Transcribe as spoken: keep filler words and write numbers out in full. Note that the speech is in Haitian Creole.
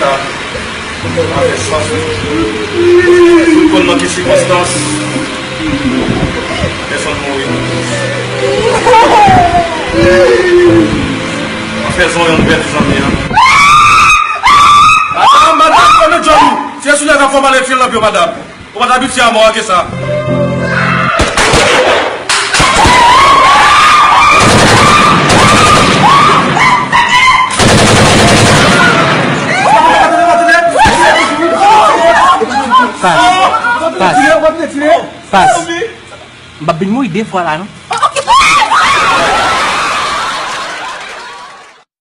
Sa pa fè sans, wi. M konn nan ki sikonstans pèsonn mouri. An fè zon yon pèdi zanmi an. Madanm, madanm, kòmè Johnny. Se sou nèg ap fò pale fil nan pye w, madanm. Ou pa t abitye a mò ake sa. Pas. Pas. Pas. M p ap vin mouri de fwa la, non.